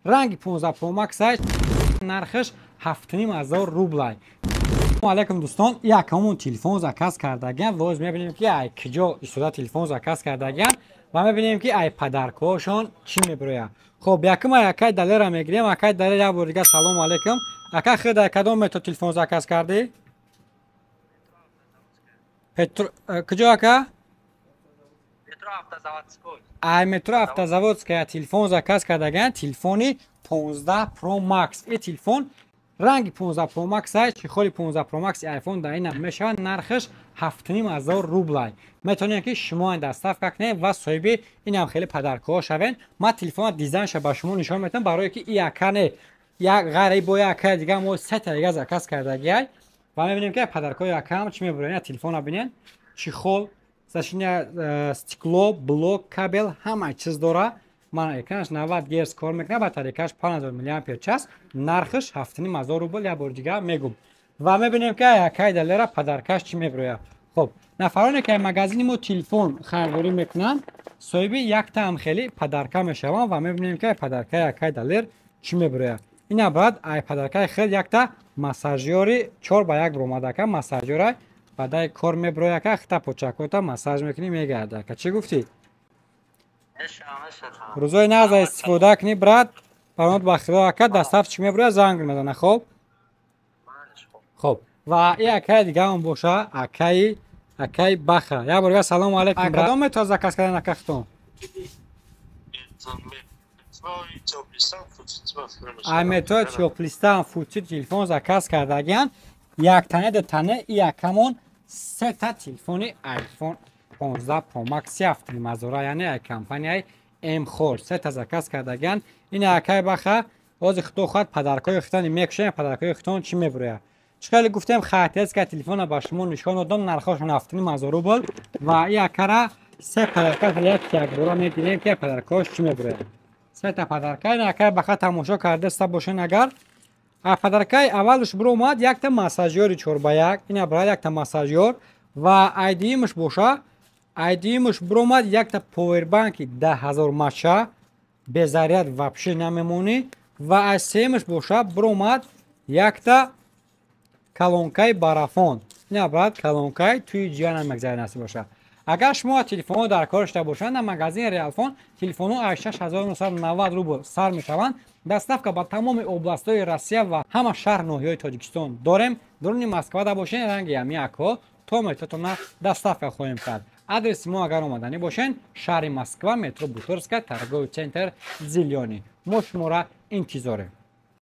Ранги 15 Pro Max, нархаш 7500 рублай. Алейкум, дӯстон, якамон телефон заказ кардагиан. Воз мебинем, ки ай киҷо истода телефон заказ кардагиан, ва мебинем, ки ай подаркҳошон чӣ мебирояд. Хоб, якума акай Далера мегирем. Акай Далер, як бор дига салому алейкум. Ака, худ ай кадом метод телефон заказ кардӣ? Петро куҷо, ака? Ай метро Автозаводская телефон заказ кардагиан, телефони 15 Pro Max. И телефон ранги 15 Pro Max, чехоли 15 Pro Max iPhone дар ин мешавад, нархаш 7500 рублай. Метавонем, ки шумо доставка кунед ва соҳиби инам хеле подаркҳо шавен. Ман телефона дизайнша ба шумо нишон метавам, барое ки и ака не, як ғайри бо як акаи дига мо сета дига заказ кардагиай, ва мебинем, ки подаркҳои акаам чӣ мебурад. Телефона бинен, чехол, защитное стекло, блок, кабел, ҳама чиз дора. Ман экранаш 90 герц кор мекунад, батарейкаш 5000 миллиампер час, нархаш 7500 рубл, як бори дигар мегум. Ва мебинем, ки акай Далера подаркаш чӣ мебирояд. Хоб, нафароне ки магазини мо телефон харидорӣ мекунанд, соҳиби яктаам хеле подарка мешаванд, ва мебинем, ки подаркаи акай Далер чӣ мебирояд. Ина баъд ай подаркаи хел якта массажёри 4 ба 1 биромадака, массажёра баъдаи кор мебирояд, ака, хита почакота массаж мекунӣ, мегарда. Ака, чӣ гуфтӣ? Рӯзои нағза истифода кунӣ, брат. Паромад ба худо, ака. Доставчик мебирояд, занг мезана. Хоб, хоб, ва и акаи дигаам боша, акаи Баха. Як бор дига салому алейкум. Кадом метод заказ кардан, ака, хитон? Ай метои Тёплистан фути телефон заказ кардагиан, як тане, ду тане, и якамон сета телефони iPhone 15 Pro Max 7,5 ҳазора, яъне ай компанияи Мхор сета заказ кардагиан. Ин акай Баха, ҳозир худо хоҳад, подаркҳои хитони мекушем. Подаркҳои хитон чӣ мебирояд? Чӣ хеле гуфтем, хатеска телефона ба шумо нишон додам, нархҳошон 7500 рубл, ва и акара се подарка як якбора мегирем, ки подаркҳош чӣ мебирояд. Сета подарка ин акай Баха тамошо кардаста бошен агар. А подаркаи аввалш биромад якта массажёри 4 ба 1, ина брат, якта массажёр, ва айдиимш боша, айдиимш биромад якта повербанки 10 000 мача, без заряд вообще намемонӣ, ва аз сеюмш боша биромад якта колонкаи барафон. Ина брат, колонкаи туи ҷия намегзари, насиб боша. Агар шумо телефонҳо дар кор шуда бошанд, дар магазини Реалфон телефонҳо аз 6990 рубл сар мешаванд. Доставка ба тамоми областҳои Россия ва ҳама шаҳр ноҳияҳои Тоҷикистон дорем. Дуруни Москвада бошен, ранги ҳамиакҳо то метротона доставка хоҳем кард. Адреси мо, агар омаданӣ бошен, шаҳри Москва, метро Бутырская, торговый центр «Зелёный». Мо шуморо интизорем.